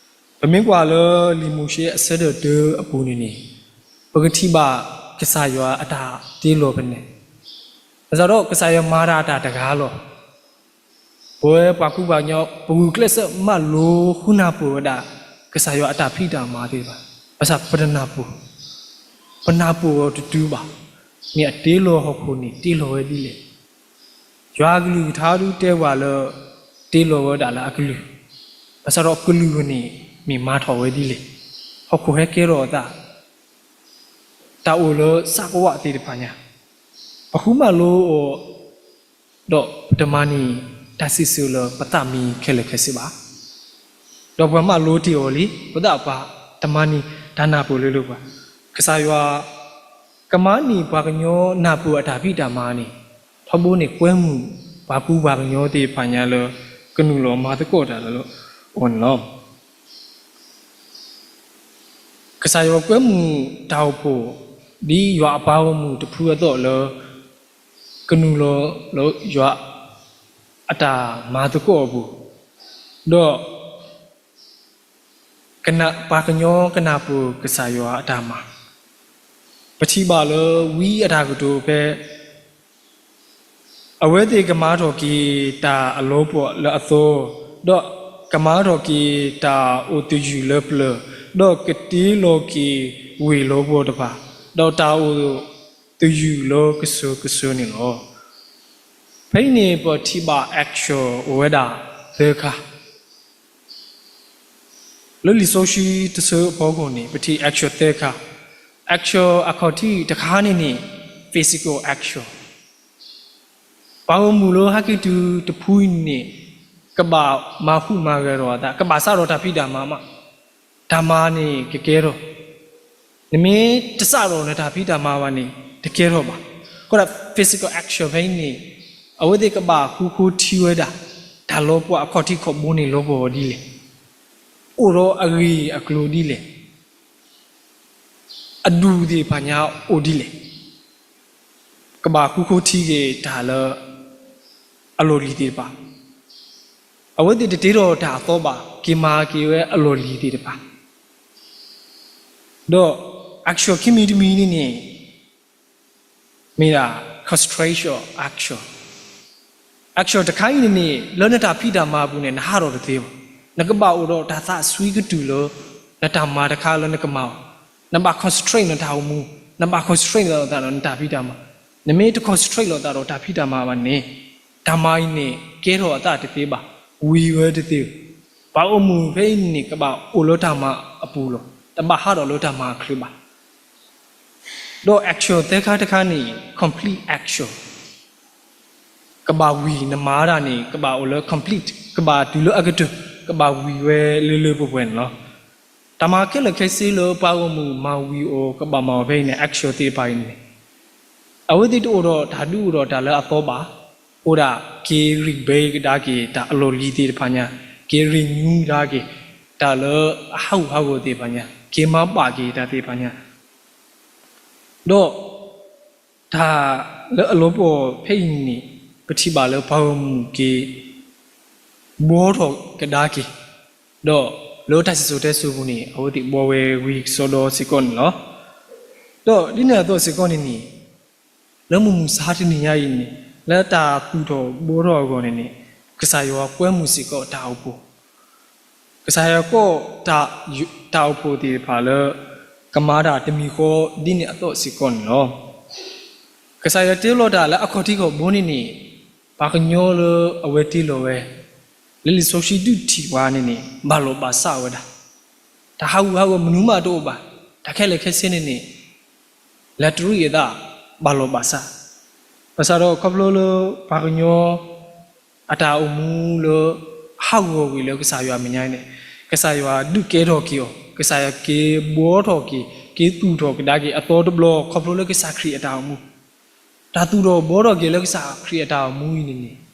ပမ့ၢ်ကွၢ်လၢလံာ်မိၤၡ့အဆၢဒိၣ်တၢအပူၤန့ၣ်န့ၣ်, ပကထံၣ်ဘၣ်ကစၢ်ယွၤအတၢ်တ့လီၤဖဲန့ၣ်, ဘၣ်ဆၣ်ဒီးကစၢ်ယွၤမၤဒၣ်တၢ်တဂၤလီၤ. ပဝဲပှၤကူပှၤကညီ ပဂုာ်ကျဲးစၢးမၤလိဃုနၢ်ပၢၢ်ဝဲဒၣ် ကစၢ်ယွၤအတၢ်ဖံးတၢ်မၤသ့ၣ်တဖၣ်, ဘၣ်ဆၣ်ပတနၢ်ပၢၢ်, ပနၢ်ပၢၢ်အီၤတတုၤဘၣ်, မ့ၢ်အတ့လီၤဟီၣ်ခိၣ်န့ၣ် တ့လီၤဝဲဒ်လဲၣ်. ယွၤအကလုၢ်ကထါဒုးတဲပှၤလၢ တ့လီၤဝဲဒၣ်လၢအကလုၢ်, ဘၣ်ဆၣ်ဒီးကလုၢ်န့ၣ် မ့ၢ်မၤထီၣ်ဝဲဒ်လဲၣ်, ဟီၣ်ခိၣ်ဟဲကဲထီၣ်အသး တၢ်အိၣ်လၢစးကဝးသ့ၣ်တဖၣ်ညါ, ပဃုမၤလိအီၤ, ဒီးပတမၤန့ၢ်တၢ်စံးဆၢလၢပသးမံခဲလၢာ်ခဲဆ့ဘၣ်. ဒီးပှၤမၤလိတ့ၢ်အီၤလံ, ပသးပှၤတမၤန့ၢ် တၢ်နၢ်ပၢၢ်လၢလၢပှၤ, ကစၢ်ယွၤ ကမၤန့ၢ်ပှၤကညီနၢ်ပၢၢ်အတၢ်ဖံးတၢ်မၤန့ၣ်, ထီဘိန့ၣ်ကွဲမုာ်ပှၤကူပှၤကညီသ့ၣ်တဖၣ်ညါလၢ ကနုာ်လီၤမၤသကိးတၢ်လၢအီၤန့ၣ်လီၤ. ကစၢ်ယွၤကွဲမုာ်တၢ်အိၣ်ဖှိၣ် ဒ်ယွၤအပှၤဂီၢ်မုၢ်တဖုအသိးလၢ ကနုာ်လီၤလၢယွၤအတၢ်မၤသကိးအပူၤ, ဒီး ပှၤကညီကနၢ်ပၢၢ်ကစၢ်ယွၤအတၢ်မၤ, ပထံၣ်ဘၣ်လၢဝံအတၢ်ကတိၤဖဲ အဝဲသ့ၣ်ကမၤထီၣ်က့ၤတၢ်အလီၤပှီၢ်လၢအသီ, ဒီးကမၤထီၣ်က့ၤတၢ်အိၣ်သယုၢ်လၢပျၢၤ, ဒီးကတ့လီၤက့ၤဝ့ၢ်လီၤပှီၢ်တဖၣ်, ဒီးတၢ်အိၣ်သယုၢ်လၢကစၢၢ်ကစၢၢ်န့ၣ်လီၤ. ဖဲအံၤန့ၣ် ပထံၣ်ဘၣ် action အိၣ်ဝဲဒၣ်သၢခါ လၢလံာ်စီဆှံတဆၢအဖီခိၣ်န့ၣ် ပထံၣ် action သၢခါ, action အခီၣ်ထံးတခါန့ၣ်န့ၣ် physical action, ပှၤဂီၢ်မုၢ်လၢဟဲက့ၤတုၤတဖုအံၤန့ၣ် ကဘၣ်မၤဃူမၤဂဲၤထီၣ်အသး, ကဘၣ်စးထီၣ်တၢ်ဖံးတၢ်မၤမး, တၢ်မၤန့ၣ်ကကဲထီၣ်, နမ့ၢ်တစးထီၣ်နတၢ်ဖံးတၢ်မၤဘၣ်န့ၣ် တကဲထီၣ်ဘၣ်. အဃိဒီး physical action ဖဲအံၤန့ၣ် အဝဲသ့ၣ်ကဘၣ်ဃူဃီထံဝဲဒၣ် တၢ်လီၤပှီၢ်အခီၣ်ထံးခီၣ်ဘိန့ၣ်လီၤပှီၢ်ဒ်လဲၣ်, အိၣ်ဒီးအဂ့ၢ်အကျိၤဒ်လဲၣ်, အဒူၣ်သ့ၣ်တဖၣ်ညါအိၣ်ဒ်လဲၣ်, ကဘၣ်ဃူဃီထံက့ၤတၢ်လၢအလီၢ်လံၤသ့ၣ်တဖၣ်, အဝဲသ့ၣ်တတ့ထီၣ်တၢ်အသီဘၣ်, က့ၤမၤက့ၤဝဲအလီၢ်လံၤသ့ၣ်တဖၣ်, ဒီး action ခံမံၤတမံၤန့ၣ်န့ၣ် မ့ၢ်ဒၣ် concentration action, action တခါအံၤန့ၣ်န့ၣ် လၢနတၢ်ဖံးတၢ်မၤအပူၤန့ၣ် နဟးထီၣ်တသ့ဘၣ်. နကဘၣ်အိၣ်ဒီးတၢ်သးစွံကတုၢ်လၢ နတၢ်မၤတခါလၢနကမၤအီၤ, နဘၣ် concentrate နတၢ်အိၣ်မူ, နဘၣ် concentrate လိာ်သးဒီးနတၢ်ဖံးတၢ်မၤ, နမ့ၢ်တ concentrate လိာ်သးဒီးတၢ်ဖံးတၢ်မၤဘၣ်န့ၣ် တၢ်မၤအံၤန့ၣ် ကဲထီၣ်အသးတသ့ဘၣ်, ဝံၤဝဲတသ့ဘၣ်. ပှၤဂီၢ်မုၢ်ဖဲအံၤန့ၣ် ကဘၣ်အိၣ်လၢတၢ်မၤအပူၤလီၤ, တဘၣ်ဟးထီၣ်လၢတၢ်မၤအချၢဘၣ်. ဒီး action သၢခါတခါန့ၣ် complete action, ကဘၣ်ဝံၤနမၤဒၣ်န့ၣ် ကဘၣ်အိၣ်လၢ complete, ကဘၣ်တုၤလၢအကတၢၢ်, ကဘၣ်ဝံၤဝဲလၢလၢပှဲၤပှဲၤန့ၣ်လီၤ. တၢ်မၤခဲလၢာ်ခဲဆ့လၢပှၤဂီၢ်မုၢ်မၤဝံၤအီၤ ကဘၣ်မၤအီၤဖဲအံၤန့ၣ် action သ့ၣ်တဖၣ်အံၤန့ၣ် အဝဲသ့ၣ်တအိၣ်ဒီးတၢ်ဒုးအိၣ်ဒီးတၢ်လၢအသီဘၣ်, အိၣ်ဒၣ်က့ၤ rebuild ကဒါက့ၤ တၢ်အလီၢ်လံၤသ့ၣ်တဖၣ်ညါ, က့ၤ renew ကဒါက့ၤ တၢ်လၢအဟးဂူာ်ဟးဂီၤသ့ၣ်တဖၣ်ညါ, က့ၤမၤဘၣ်က့ၤတၢ်သ့ၣ်တဖၣ်ညါ, ဒီး တၢ်လၢအလီၤပှီၢ်ဖဲအံၤန့ၣ် ပထံၣ်ဘၣ်လၢပှၤဂီၢ်မုၢ်က့ၤ ဘှီထီၣ်ကဒါက့ၤ, ဒီး လၢတၢ်စံၣ်စိၤတဲစိၤပူၤန့ၣ် အဝဲသ့ၣ်ဘှီဝဲဝံၤကစီဒီစ့ၢ်ကီးန့ၣ်လီၤ. ဒီးဒ်န့ၣ်အသိးစ့ၢ်ကီးန့ၣ်န့ၣ် လၢမုၢ်မဆါတနံၤညါအံၤန့ၣ် လၢတၢ်သူၣ်ထီၣ်ဘှီထီၣ်အဂီၢ်န့ၣ်န့ၣ် ကစၢ်ယွၤကွဲမုာ်စ့ၢ်ကီးတၢ်အိၣ်ဖှိၣ် ကစၢ်ယွၤကိးတၢ်အိၣ်ဖှိၣ်သ့ၣ်တဖၣ်လၢ ကမၤတၢ်တမံၤဃီဒ်န့ၣ်အသိးစ့ၢ်ကီးန့ၣ်လီၤ. ကစၢ်ယွၤတ့လီၤတၢ်လၢအခီၣ်ထံးခီၣ်ဘိန့ၣ်န့ၣ် ပှၤကညီလၢအဝဲတ့လီၤဝဲ လၢလံာ်စီဆှံဒုးထံၣ်ပှၤန့ၣ်န့ၣ် ဘၣ်လီၤဘၣ်စးဝဲဒၣ် တၢ်ဟးဂူာ်ဟးဂီၤမနုၤမးတအိၣ်ဘၣ်, တၢ်ခဲလၢာ်ခဲဆ့န့ၣ်န့ၣ် လၢတရံးအသး ဘၣ်လီၤဘၣ်စး, ဘၣ်ဆၣ်ဒီးခီဖျိလၢပှၤကညီ အတၢ်အိၣ်မူလၢ ဟးဂီၤကွံာ်လၢကစၢ်ယွၤအမဲာ်ညါန့ၣ် ကစၢ်ယွၤဒုးကဲထီၣ်က့ၤအီၤ, ကစၢ်ယွၤက့ၤဘှီထီၣ်က့ၤ က့ၤသူၣ်ထီၣ်ကဒါက့ၤအသီတဘျီ ခီဖျိလၢကစၢ်ခရံာ်အတၢ်အိၣ်မူ, တၢ်သူၣ်ထီၣ်ဘှီထီၣ်က့ၤလၢကစၢ်ခရံာ်အတၢ်အိၣ်မူအံၤန့ၣ်န့ၣ်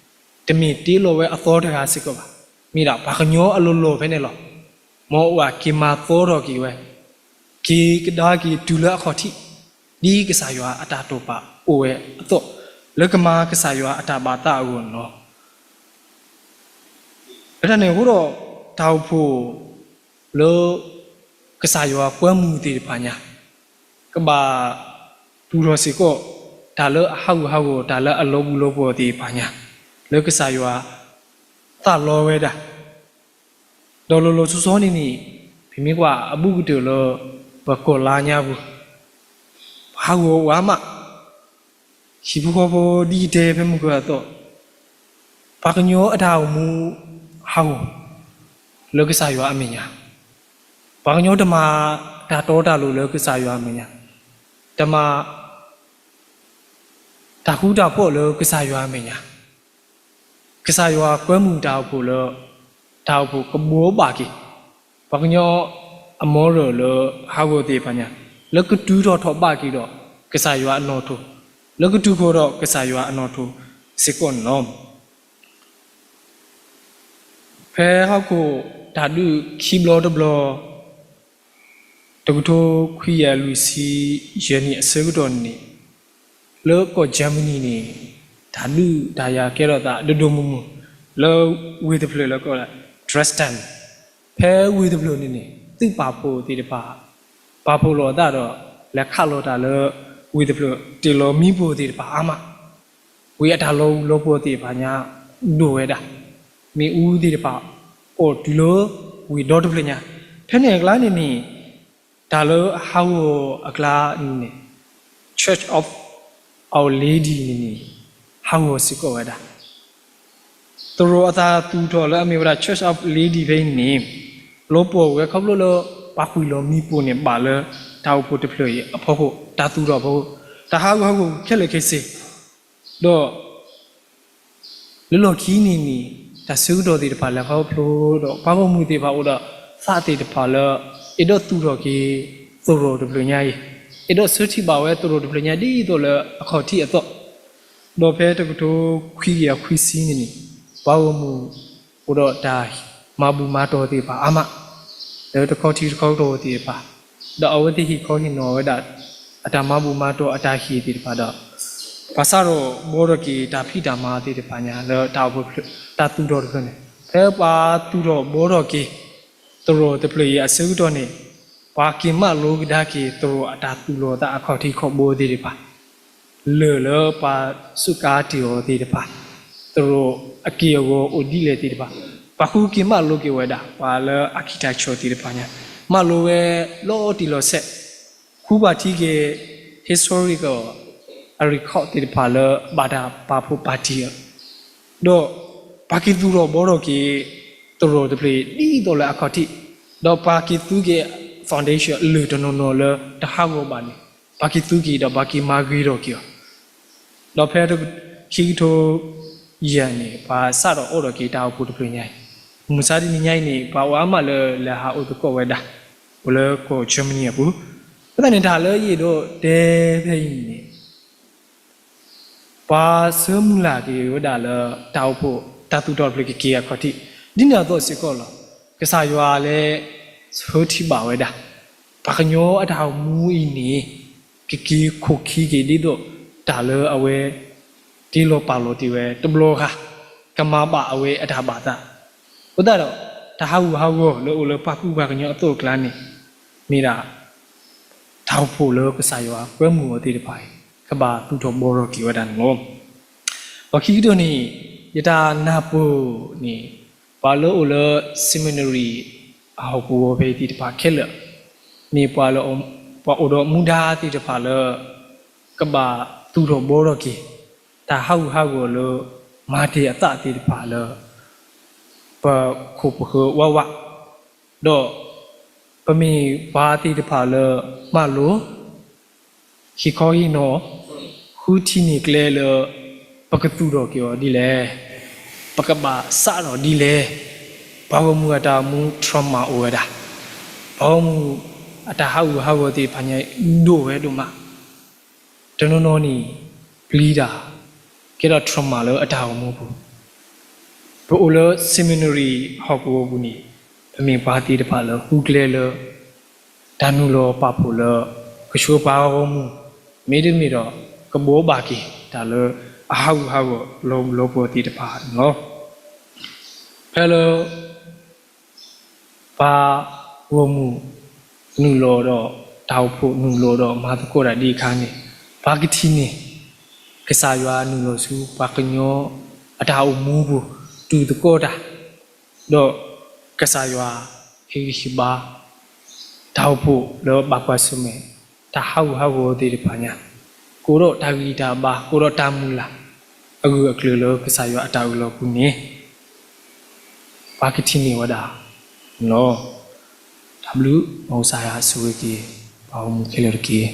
တမ့ၢ်တ့လီၤဝဲအသီတဂၤစ့ၢ်ကီးဘၣ်, မ့ၢ်ဒၣ်ပှၤကညီအလီၢ်လီၢ်ဖဲန့ၣ်လီၤ. မ်အဝဲက့ၤမၤသီထီၣ်က့ၤဝဲ က့ၤကဒါက့ၤတုၤလၢအခီၣ်ထံး ဒ်ကစၢ်ယွၤအတၢ်တိာ်ပာ်အိၣ်ဝဲအသိး လၢကမၤကစၢ်ယွၤအတၢ်ဘၣ်သးအဂီၢ်န့ၣ်လီၤ. လၢတၢ်န့ၣ်အဃိဒီး တၢ်အိၣ်ဖှိၣ်လၢ ကစၢ်ယွၤကွဲမုာ်သ့ၣ်တဖၣ်ညါ ကဘၣ်သူၣ်ထီၣ်စ့ၢ်ကီး တၢ်လၢအဟးဂူာ်ဟးဂီၤ တၢ်လၢအလီၤပှီၢ်လီၤပှီၢ်သ့ၣ်တဖၣ်ညါ လၢကစၢ်ယွၤသးလီဝဲဒၣ် ဒီးလီၤလီၤဆီဆီန့ၣ်န့ၣ် ပမ့ၢ်ကွၢ်အဘူးကတၢၢ်လၢ ပကီၢ်လါညါပူၤ ပှၤဟးဂီၤအိၣ်အါမး, ဟံၣ်ဖိဃီဖိဒ်ယတဲဖဲမုၢ်ကၢအသိး, ပှၤကညီအတၢ်အိၣ်မူဟးဂီၤ လၢကစၢ်ယွၤအမဲာ်ညါ, ပှၤကညီတမၤတၢ်တီတၢ်လိၤလၢကစၢ်ယွၤအမဲာ်ညါ, တမၤ တၢ်ဃူတၢ်ဖိးလၢကစၢ်ယွၤအမဲာ်ညါ, ကစၢ်ယွၤကွဲမုာ်တၢ်အိၣ်ဖှိၣ်လၢ တၢ်အိၣ်ဖှိၣ်ကဘှီဘၣ်က့ၤ ပှၤကညီအ moral လၢဟးဂီၤသ့ၣ်တဖၣ်ညါ, လၢကတုၤထီၣ်ထီၣ်ဘၣ်က့ၤဒီး ကစၢ်ယွၤအနီၣ်ထိး, လၢကတုၤဃီၤဒီးကစၢ်ယွၤအနီၣ်ထိးစ့ၢ်ကီးန့ၣ်လီၤ. ဖဲဟီၣ်ခိၣ်တၢ်ဒုးခံဘျီတဘျီ တကထိခွံကယၤလွံၢ်ဆံယဲၢ်နံၣ်အဆၢကတီၢ်န့ၣ်န့ၣ်, လၢကီၢ် Germany န့ၣ် တၢ်ဒုးတၢ်ယၤကဲထီၣ်သးဒိၣ်ဒိၣ်မုၢ်မုၢ် လၢဝ့ၢ်တဖျၢၣ်လၢကီး Dresden, ဖဲဝ့ၢ်တဖျၢၣ်န့ၣ်န့ၣ် သုးပာ်ဖှိၣ်သ့ၣ်တဖၣ် ပာ်ဖှိၣ်လီၤအသးဒီး လဲၤခးလီၤတၢ်လၢ ဝ့ၢ်တဖျၢၣ် တ့ၢ်လီၤမံပိၢ်သ့ၣ်တဖၣ်အါမး, ဝ့ၢ်အတၢ်လီၤဘှံးလီၤတီၤသ့ၣ်တဖၣ်ညါ ဒိၣ်ဝဲဒၣ်, မ့ၣ်အူသ့ၣ်တဖၣ် အိၣ်တုၤလၢဝ့ၢ်ဒီတဖျၢၣ်ညါ, ဖဲန့ၣ်အကျါန့ၣ်န့ၣ် တၢ်လၢအဟးဂီၤအကျါန့ၣ်န့ၣ် Church of Our Lady န့ၣ်န့ၣ် ဟးဂီၤစ့ၢ်ကီးဝဲဒၣ် သရိာ်အတၢ်သူၣ်ထီၣ်လၢအမ့ၢ်ဝဲဒၣ် Church of Lady ဖဲအံၤန့ၣ် လီၤပှီၢ်ဝဲခီဖျိလၢ ပှၤကွံာ်လီၤမံပိၢ်န့ၣ်ဘၣ်လၢ တၢ်အိၣ်ဖှိၣ်တဖျၢၣ်အံၤအဖီခိၣ်, တၢ်သူၣ်ထီၣ်အဖီခိၣ်, တၢ်ဟးဂူာ်ဟးဂီၤခဲလၢာ်ခဲဆ့, ဒီး လၢလီၢ်ခံန့ၣ်န့ၣ် တၢ်ဆၢကတီၢ်သ့ၣ်တဖၣ်လဲၤခီဖျိဒီး ပှၤဂီၢ်မုၢ်သ့ၣ်တဖၣ်အိၣ်ဒီး သးသ့ၣ်တဖၣ်လၢ အဲၣ်ဒိးသူၣ်ထီၣ်က့ၤ သရိာ်တဖျၢၣ်ညါအံၤ, အဲၣ်ဒိးဆၢထံၣ်ဘၣ်ဝဲသရိာ်တဖျၢၣ်ညါဒ်သိးလၢအခီၣ်ထံးအသိး, ဒီးဖဲတကထိခွံကယၤခွံဆံန့ၣ်န့ၣ် ပှၤဂီၢ်မုၢ် အိၣ်ဒီးတၢ်မၤဘူၣ်မၤတီၢ်သ့ၣ်တဖၣ်အါမး လၢတခီထံတခီကီၢ်သ့ၣ်တဖၣ်, ဒီးအဝဲသ့ၣ်ဟ့ၣ်ခီဟ့ၣ်နီၤဝဲဒၣ် အတၢ်မၤဘူၣ်မၤတီၢ်အတၢ်ဟ့ၣ်သ့ၣ်တဖၣ်ဒီး ပှၤစးထီၣ်ဘှီထီၣ်က့ၤတၢ်ဖံးတၢ်မၤသ့ၣ်တဖၣ်ညါလၢတၢ်အိၣ်ဖှိၣ်တၢ်သူၣ်ထီၣ်တဖျၢၣ်န့ၣ်, ဖဲပှၤသူၣ်ထီၣ်ဘှီထီၣ်က့ၤ သရိာ်တဖျၢၣ်အံၤအဆၢကတီၢ်န့ၣ် ပှၤက့ၤမၢလိကဒါက့ၤသရိာ်အတၢ်သူၣ်လီၤသးအခီၣ်ထံးခီၣ်ဘိသ့ၣ်တဖၣ် လၢာ်လၢပှၤစူးကါတ့ၢ်အီၤသ့ၣ်တဖၣ်, သရိာ်အက့ၢ်အဂီၤအိၣ်ဒ်လဲၣ်သ့ၣ်တဖၣ်, ပှၤဃုက့ၤမၢလိက့ၤဝဲဒၣ် ပှၤလၢ architecture သ့ၣ်တဖၣ်ညါ, မၢလိဝဲလီၤတံၢ်လီၤဆဲး, ဃုပှၤထံက့ၤ historical အ record သ့ၣ်တဖၣ်လၢဘၣ်တၢ်ပာ်ဖှိၣ်ပာ်တံၢ်အီၤ, ဒီးပှၤက့ၤသူၣ်ထီၣ်ဘှီထီၣ်က့ၤ သရိာ်တဖျၢၣ်အံၤဒ်သိးလၢအခီၣ်ထံး, ဒီးပှၤက့ၤသူက့ၤ foundation လၢာ်တနီၤနီၤလၢတဟးဂီၤဘၣ်န့ၣ်, ပှၤက့ၤသူက့ၤဒီးပှၤက့ၤမၤဂ့ၤထီၣ်က့ၤအီၤ ဒီးဖဲခံကထိယဲၢ်န့ၣ် ပှၤစးထီၣ်အိးထီၣ်က့ၤတၢ်အိၣ်ဖှိၣ်တဖျၢၣ်ညါအံၤ, မုၢ်မဆါတနံၤညါအံၤန့ၣ် ပှၤအိၣ်အါမးလၢလဲၤဟးအိၣ်သကိးဝဲဒၣ် အိၣ်လၢကီၢ် Germany အပူၤ, အဃိသတးန့ၣ် တၢ်လၢယအဲၣ်ဒိးတဲဖဲအံၤန့ၣ် ပှၤဆၢမုၢ်လၢ်က့ၤဝဲဒၣ်လၢတၢ်အိၣ်ဖှိၣ်တၢ်သူၣ်ထီၣ်တဖျၢၣ်ကက့ၤအခီၣ်ထံး, ဒ်န့ၣ်အသိးစ့ၢ်ကီးလီၤ. ကစၢ်ယွၤလၢဆၢထံၣ်ဘၣ်ဝဲဒၣ် ပှၤကညီအတၢ်အိၣ်မူအံၤန့ၣ် ကက့ၤခိၣ်ခံက့ၤဒ်သိးတၢ်လၢအဝဲတ့လီၤပာ်လီၤတ့ၢ်ဝဲတဘျီဃီ, ကမၤဘၣ်အဝဲအတၢ်ဘၣ်သး, အဃိသတးဒီး တၢ်ဟးဂူာ်ဟးဂီၤလၢအိၣ်လၢပှၤကူပှၤကညီအသိးအကျါန့ၣ် မ့ၢ်ဒၣ် တၢ်အိၣ်ဖှိၣ်လၢကစၢ်ယွၤကွဲမုာ်အီၤသ့ၣ်တဖၣ်အံၤ ကဘၣ်သူၣ်ထီၣ်ဘှီထီၣ်က့ၤဝဲဒၣ်န့ၣ်လီၤ. ပှၤခံကတၢၢ်န့ၣ် ယတၢ်နၢ်ပၢၢ်န့ၣ် ပှၤလၢအိၣ်လၢ seminary အဟီၣ်ကဝီၤဖဲအံၤသ့ၣ်တဖၣ်ခဲလၢာ် မ့ၢ်ပှၤလၢ ပှၤအိၣ်ဒီးမူဒါသ့ၣ်တဖၣ်လၢ ကဘၣ်သူၣ်ထီၣ်ဘှီထီၣ်က့ၤ တၢ်ဟးဂူာ်ဟးဂီၤလၢ မၤတ့ၢ်အသးသ့ၣ်တဖၣ်လၢ ပခိၣ်ပဃၢၤဝးဝး, ဒီးပမ့ၢ်ပှၤသ့ၣ်တဖၣ်လၢ မၤလိ ဟ့ၣ်ခီဟ့ၣ်နီၤ ဃုထံၣ်န့ၢ်ကျဲလၢ ပကသူၣ်ထီၣ်က့ၤအီၤဒ်လဲၣ်, ပကဘၣ်စးထီၣ်ဒ်လဲၣ်, ပှၤဂီၢ်မုၢ်အတၢ်အိၣ်မူ trauma အိၣ်ဝဲဒၣ်, ပှၤဂီၢ်မုၢ်အတၢ်ဟးဂူာ်ဟးဂီၤသ့ၣ်တဖၣ်ညါ ဒိၣ်ဝဲဒိၣ်မး, တနီၤနီၤန့ၣ် ပျံၤတၢ် ကဲထီၣ် trauma လၢအတၢ်အိၣ်မူပူၤ, ပအိၣ်လၢ seminary ဟီၣ်ကဝီၤပူၤန့ၣ် ပမ့ၢ်ပှၤသ့ၣ်တဖၣ်လၢဃုကျဲလၢ တၢ်နုာ်လီၤပာ်ဖှိၣ်လၢ ကဆှၢပှၤဂီၢ်မုၢ်, မ့တမ့ၢ်ဒီး ကဘိးဘၣ်က့ၤတၢ်လၢ အဟးဂူာ်ဟးဂီၤလီၤဘှီသ့ၣ်တဖၣ်န့ၣ်လီၤ. ဖဲလၢ ပှၤဂီၢ်မုၢ်နုာ်လီၤဒီး တၢ်အိၣ်ဖှိၣ်နုာ်လီၤဒီးမၤသကိးတၢ်ဒ်အခါန့ၣ် ပှၤကထံၣ်န့ၢ် ကစၢ်ယွၤနုာ်လီၤဆူပှၤကညီအတၢ်အိၣ်မူပူၤ တူၢ်သကိးတၢ်, ဒီးကစၢ်ယွၤဟ့ၣ်ဂံၢ်ဟ့ၣ်ဘါ တၢ်အိၣ်ဖှိၣ်လၢဘၣ်ကွၢ်ဆၢၣ်မဲာ် တၢ်ဟးဂူာ်ဟးဂီၤသ့ၣ်တဖၣ်ညါ, ကအိၣ်ဒီးတၢ်ဂံၢ်တၢ်ဘါ ကအိၣ်ဒီးတၢ်မုၢ်လၢ် အဂၢၢ်အကျၢၤလၢကစၢ်ယွၤအတၢ်အၢၣ်လီၤပူၤန့ၣ် ပှၤကထံၣ်န့ၢ်ဝဲဒၣ်န့ၣ်လီၤ. တၢ်ဘျုး မ်ကစၢ်ယွၤဆိၣ်ဂ့ၤက့ၤ ပှၤဂီၢ်မုၢ်ခဲလၢာ်တက့ၢ်.